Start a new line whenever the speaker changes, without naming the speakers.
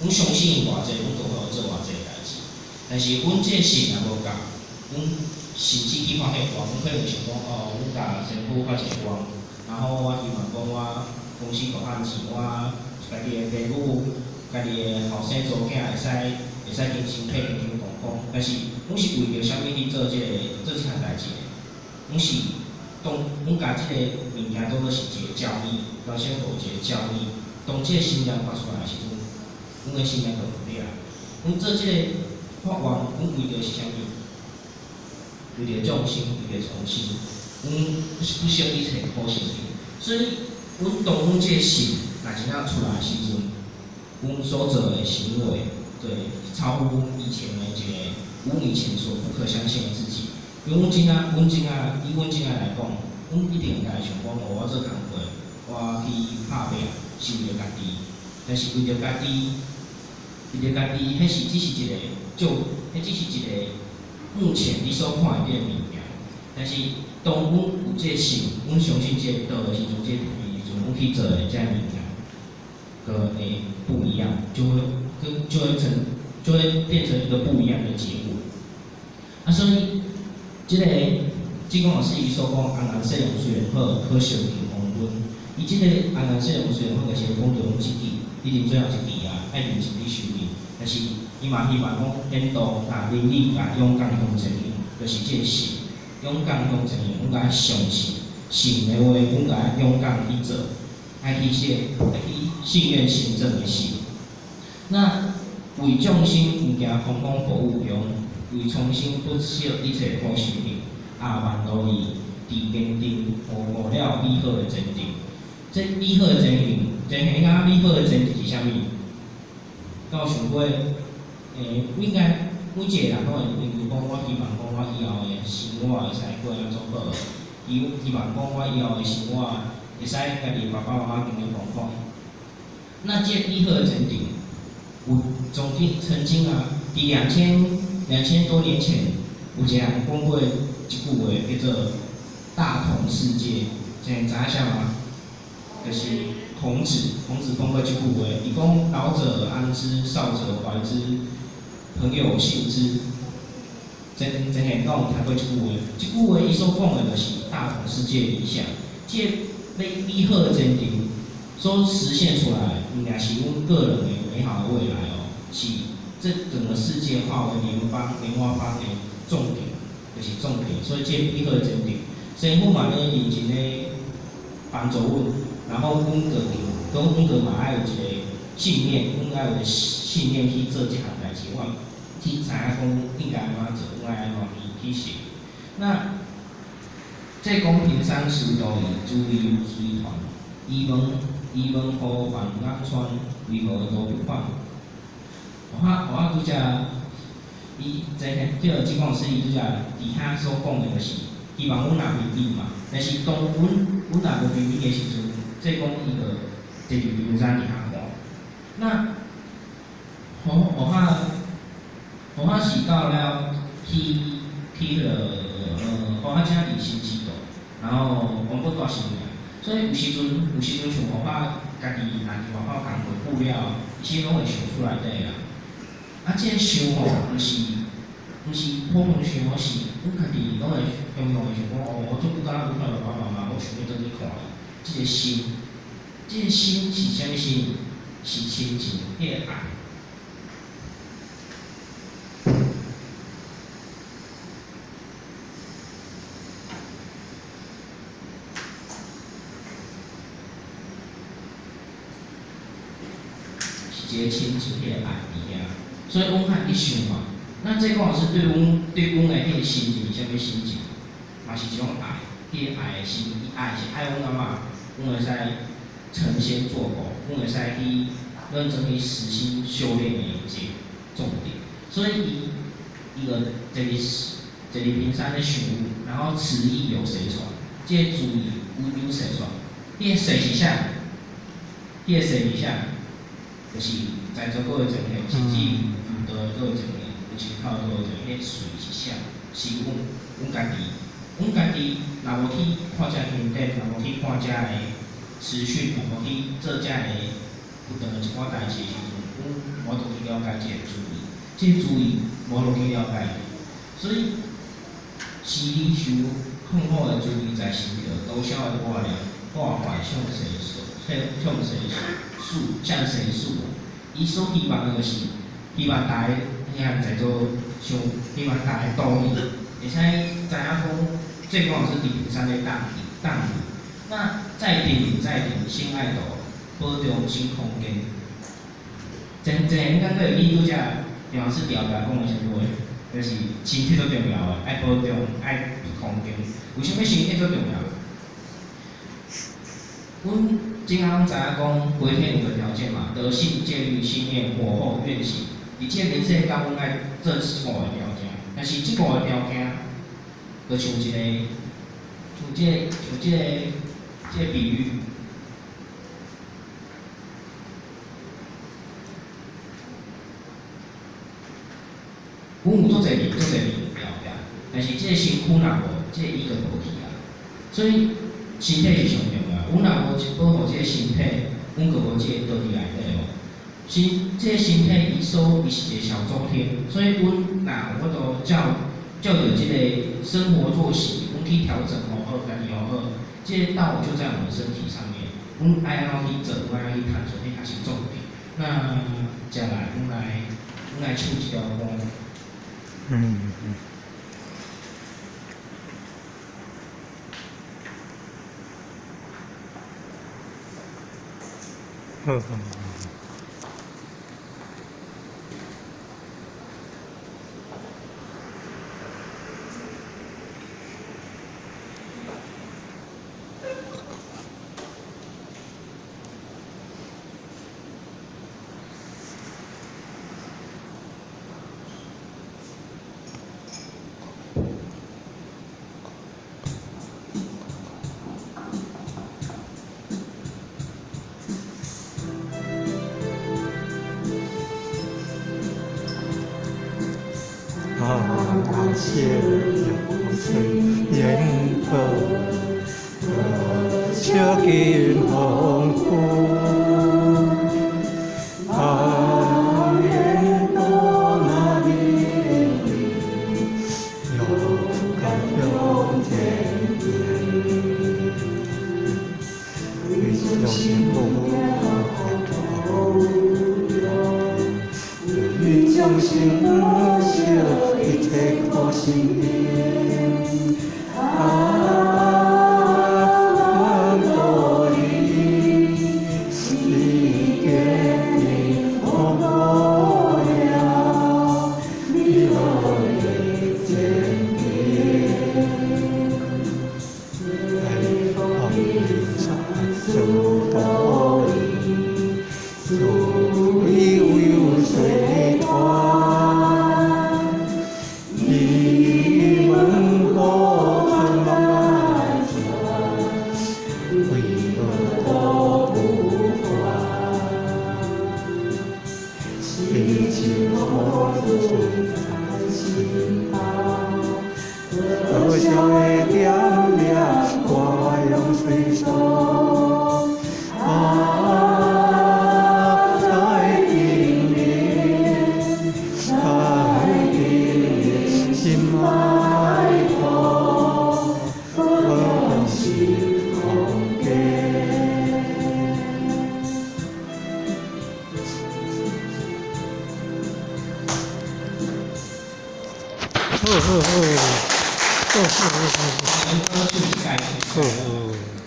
阮相信伊偌濟，阮就會做偌濟代誌。但是阮這個信若無夠，阮甚至去發彼個願，阮可能想講哦，阮共神父發一個願，然後我希望講我公司大漢錢，我家己的父母、家己的後生查某囝會使健身體健健康康。但是，阮是為著啥物去做這個做這項代誌的？阮是當阮共這個物件當做是一個交易，人生就有一個交易。當這個信念發出來的時陣，阮的信念就毋對啊。阮做這個發願，阮為著是啥物？為著眾生，為著重生，阮不惜一切苦行。所以，阮當阮這個信若真正出來的時陣，阮所做的行為，對，超乎阮以前的一個，阮以前所不可相信的自己。因為阮真正，阮真正，以阮真正來講，阮一定會家己想講，哦，我做工課，我去拍拼是為著家己，但是為著家己，為著家己，彼是只是一個，就，彼只是一個目前你所看會見的物件。但是當阮有這個信，阮相信這個道的時陣，這個時陣，阮去做的這個物件，就會不一樣，就會跟就會成，就會變成一個不一樣的結果。啊，所以這個志剛老師伊所講，紅顏細容雖然好，可惜求黃昏。伊這個紅顏細容雖然好，但是講著阮這句，一定最後一句啊，愛認真去修煉。但是伊嘛希望講，天道共倫理共勇敢向前行，就是這個信，勇敢向前行，阮愛相信，信的話，阮愛勇敢去做，愛去寫，愛去信願行證的信。那為眾生毋驚風風雨雨中，為蒼生不惜一切苦修行，阿曼多伊佇堅定悟了美好的前程。這美好的前程，前程你感覺美好的前程是啥物？敢有想過？應該每一個人攏會認為講，我希望講我以後的生活會使過按怎好，希望講我以後的生活會使家己爸爸媽媽健健康康。那這美好的前程，有曾經曾經啊，佇2000多年前，有一個人講過一句話，叫做“大同世界”，知影啥無？就是孔子，孔子講過這句話，伊講老者安之，少者懷之，朋友信之。曾曾顯敢有聽過這句話？這句話伊所講的就是大同世界理想，這個美好的前程所實現出來，毋但是阮個人的美好的未來哦，是這整個世界化為聯邦、聯合邦的重點，就是重點。所以這個美好的前程，師父嘛咧認真咧幫助阮，然後阮個講，阮個嘛愛有一個信念，阮愛有一個信念去做這項代誌，我去知影講應該按怎做，阮愛按怎去行。那這講平山師徒伊主意隨團，伊問伊問何范安川為何都不還？我拄則伊這這個志剛老師伊拄則佇遐所講的，就是希望阮若悲憫嘛。但是當阮若無悲憫的時陣，這講伊就坐佇平山佇遐看。那予我是到了去去彼個予我遮佇新市道，然後阮閣住新營，所以有時陣像予我家己若佇外口工課久了，其實攏會想厝內底啦。啊，這個想吼，毋是普通想，是阮家己攏會雄雄會想講，哦，我足久敢若無看著爸爸媽媽，我想欲轉去看伊。這個心，這個心是啥物心？是親情，彼個愛。是一個親情，彼個愛佇遐，所以阮較去想嘛。那這講是對阮的彼個心情是啥物心情？嘛是一種愛，彼個愛的心，伊愛是愛阮感覺，阮會使成仙做佛，阮會使去認真去實心修煉的一個重點。所以伊就坐佇平山咧想，然後此意由誰傳？這個主意由誰傳？彼個誰是啥？彼個誰是啥？就是在座各位前贤，甚至求道的各位前賢，有信口的各位前賢，彼誰是啥？是阮家己，阮家己若無去看這經典，若無去看這個資訊，若無去做這個不斷的一寡代誌的時陣，阮無這個注意無落去了解，所以是離受痛苦的滋味在心頭，多少的掛念掛懷向誰訴？向誰訴？向誰訴？伊所希望的就是希望大家兄弟在座想，希望大家同意，會使知影講，這講是佇靈山咧蕩蕩。那再定再定，心愛道，保重心空間。真真應該閣會記拄才梁老師調來講的啥物話，就是身體足重要的，愛保重，愛空間。為啥物身體足重要？阮正仔攏知影講，回天五個條件嘛，德性、戒律、信念、火候、願行。佇這個人世間，阮愛做這五個條件。但是這五個條件，就像一個，像這個，像這個，這個比喻。阮有足濟字，足濟字後壁，但是這個身軀若無，這個伊就無去啊。所以身體是上重要。阮若無保護這個身體，阮就無這個道佇內底哦。身這個身體，伊所伊是一個小中天，所以阮若有法度照照著這個生活作息，阮去調整好好，家己好好，這個道就在我們身體上面。阮愛按怎去做，阮愛去探索，彼才是重點。那接下來，阮來唱一條歌。
嗯嗯。好好好。啊，谢有水烟波，笑见红姑。啊，烟波那里，有感向天边，为将心无为将心无笑，一切苦心灵。啊，多利，一点的红了，你何以坚定？爱放下手多利，足以有水团。一门火春慢慢转，为何都不还？心情红烛在心头，可笑的点亮我用水手。啊，在顶面，在顶面，心爱痛，我是空间。好好好，好好好
歌唱一届。
好好。